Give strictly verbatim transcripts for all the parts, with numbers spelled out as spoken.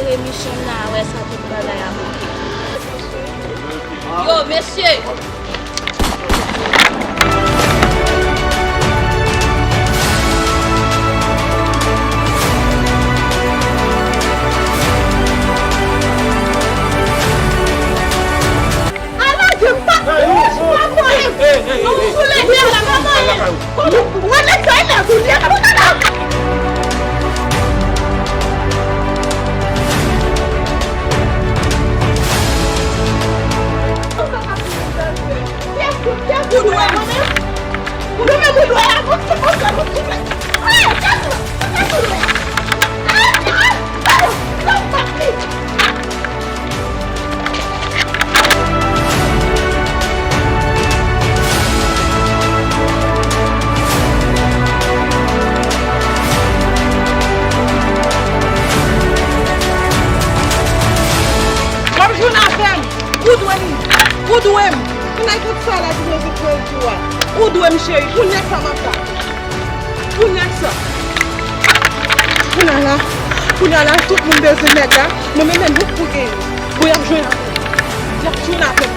Emisyon m nan, wè sa tout bagay ap manke. Yo, mesye! Ala de pa, pa voye m. Non, m sou leve la, pa voye m. Kòman w wè nèg sa, e nèg ou li ye, kòman w ta la? Ou dwe m. Ou dwe m, ou dwe avans, ou dwe avans. Kòm jou n a fè m, ou dwe m, ou dwe m. Ou nèg tout sa la, di mwen se trèz jou a. Ou dwe m, cheri, pou nèg sa m ap bat. Pou nèg sa. Kounye a la, kounye a la, tout moun bezwen nèg la. Mwen menm, menm, bout pou genyen. Bon, y ap jwenn apre. Y ap jwenn apre.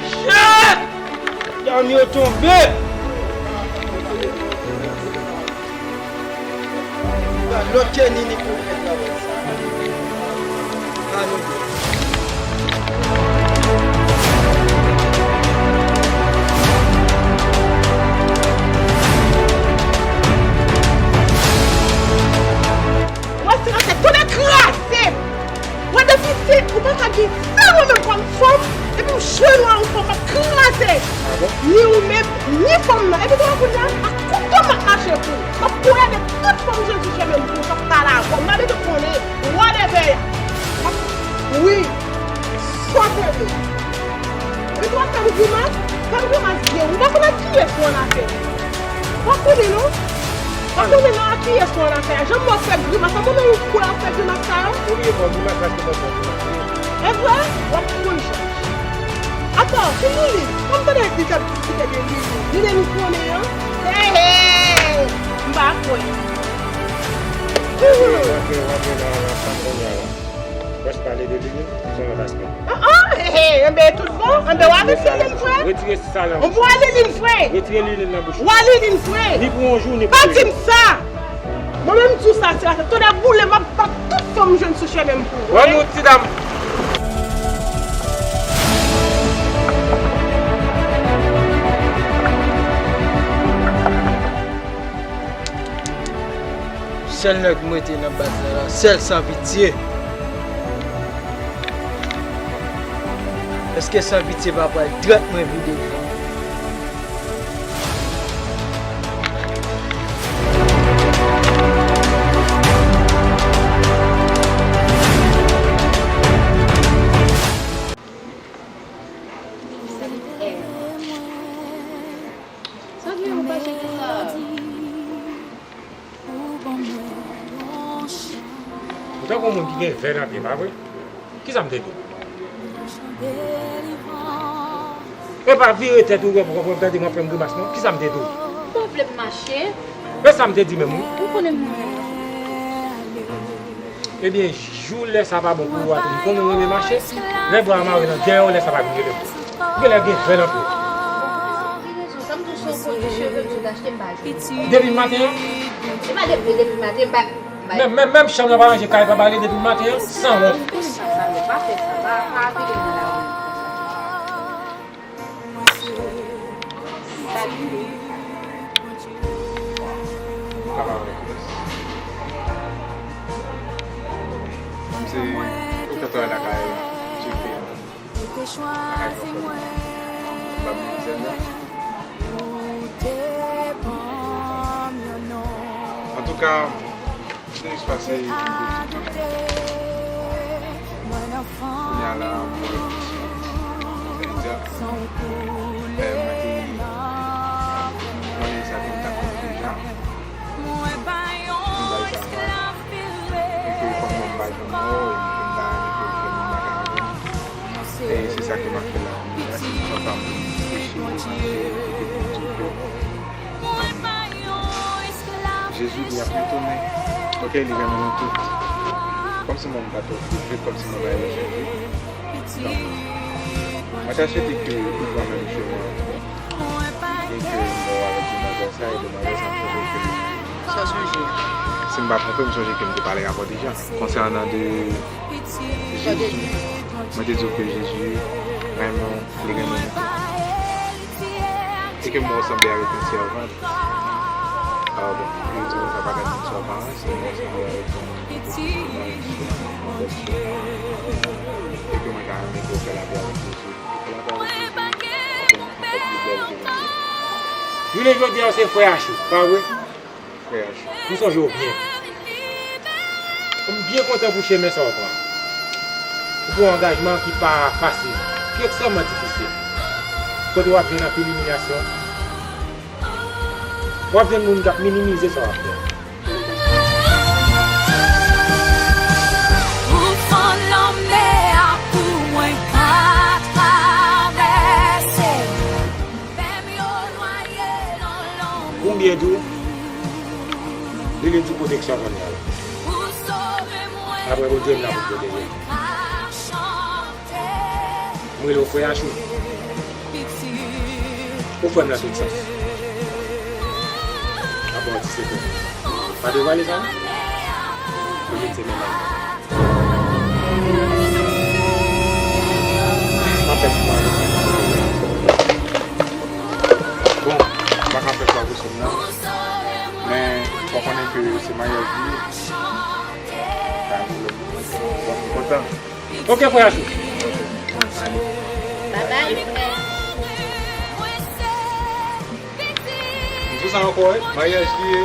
Shit! Dam yo tonbe! Lòt Kenny ni pou fè travay sa. A nou de. Mwen se nan tèt, tonnè kraze m! Mwen depi se, ou pa ka gen sa mwen menm kòm fanm, epi m jwenn ou a yon fanm, m ap kraze. Ni ou menm, ni fanm nan. Epi kounye a, a kout tan m ap mache pou ou. M ap poyade tout fanm jwenn sou chemen m pou ou k ap pale avè w. M pa bezwen konnen, whatever. Wi. Sòt antre. Epi w ap fè m grimas, fè m grimas byen. Ou pa konn ak kiyès ou an afè. W ap konnen non. W ap konnen non ak kiyès ou an afè. Jan m wè w ap fè grimas, sa montre w kwè w ap fè grimas sa yo. Ou bliye fè grimas paske mwen fè grimas. E vre? W ap pran chans. Atò, ki Lili? Kòm tande di k ap diskite de Lili. Lili m konnen an. Hey, hey! M pa kwè. Rantre, rantre nan, nan fanm kounye a la. Wè, pale de Lili, se yon lòt aspè. Ah, ah, he, he, enben, tout bon. Enben, w a Lili m vre. Retire sa nan bouch ou. W a Lili m vre. Retire Lili nan bouch ou. W a Lili m vre. Ni pou yon jou, ni pou toujou. Pa di m sa. Mwen menm, m di w sa, se la, se tonnè boule, m ap bat tout fanm m jwenn sou chemen m pou ou. Wè nou, ti dam. Sèl nèg m rete nan baz la la, sèl San Pitye. Èske San Pitye pa pral trèt mwen vide? Sa gen yon fache konsa? Ou tankou yon moun ki gen vè nan pye, pa vre? Kisa m te di w? Epa vire tèt ou wè pou w gade m ap fè m grimas non. Kisa m te di w? Ou pa vle m mache? E sa m te di menm wi. Ou konnen m renmen mache. Ebyen, jou lè sa pa bon pou ou a tou, m konnen w renmen mache, lè bra w mare nan dèyè w, lè sa pa vin rele m. Ou genlè gen vè nan pye w. Ou gen rezon, sa m di w se yon pwodui cheve m sot achte m pa jwenn. Depi maten an? Se pa depi, depi maten, m pa, m pa. Menm, menm, menm chanm nan pa ranje, kay pa bale depi maten an, sanwont. Ou konnen sa, sa, pa fè sa, pa, pa vire nan lari konsa. Se ou fè travay lakay Jefè a. Lakay Jefè. Ba m zen nan. Antouka, Te jis pase yon ti kou. Kounye a la, mwen, e, mwen te, mwen te sa ke m ta konnen deja. Mwen bay sa, mwen Jezi ap retounen. Ok, li renmen nou tout. Kòmsi mwen m pa twò fou, kòmsi mwen pa yon jèn fi. Donk, mwen ta swete ke ou pran menm chemen an. Byen ke m wè w avèk demwazèl sa, e demwazèl sa m sonje ke m... Sa w sonje? Si m pa twonpe, m sonje ke m te pale avè w deja. Konsènan de Jezi, mwen te di w ke Jezi renmen w, li renmen nou tout. E ke mwen sanble avèk yon sèvant. Ah, bon, yo di konsa pa ka di sèvant, se mwen sanble avèk yon, yon bèt. E ke mwen ta renmen ke w fè lapè avèk Jezi. Fè lapè avèk Jezi. Apre, anfèt, li bèl ke Jezi. Jounen jodi a, se frè Achou, pa vre? Frè Achou. M sonje w byen. M byen kontan pou chemen sa w pran. Ou pran yon angajman ki pa fasil, ki ekstrèmman difisil. Kote w ap jwenn anpil imilyasyon. W ap jwenn moun k ap minimize sa w ap fè. Ou fann lanmè a pou mwen ka travèse. Menm yo nwaye nan lanmou. Pou m byen di w, li vle di pwoteksyon kounye a la. Apre Bondye, m la pou pwoteje. M rele w frè Achou. Ou frè m nan tout sans. Apa w ti sete. Pa devwale sa non. Ou vin se menm ak mwen. M ap fè sou mwen. Bon, m pa ka fè sa pou sèn nan. Men, fò konnen ke se maryaj li. Bon, m kontan. Ok, frè Achou. Babay, frè. M di sa ankò, wi. Maryaj li ye.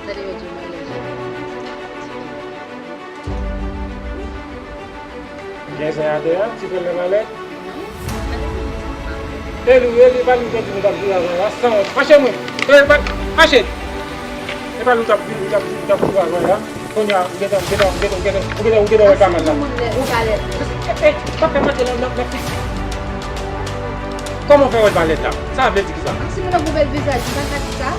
Tande yo di w maryaj li. Gen zen atè a, ti pèlen anlè. E li, e li, pa li, ou t ap di nou t ap jwe avè l la, sanwont. Mache, mwen. E, pa, mache. E pa li, ou t ap di, ou t ap di, ou t ap jwe avè l la. Kounye a, ou gentan, ou gentan, ou gentan, ou gentan, ou gentan, ou gentan wè pa mal la. Ou balèt. E, e, pa fè m antre nan, nan, nan pis. Kòman w fè wè l balèt la? Sa vle di ki sa? Kòmsi moun nan gwo bèl vizaj, ou pa ka di sa?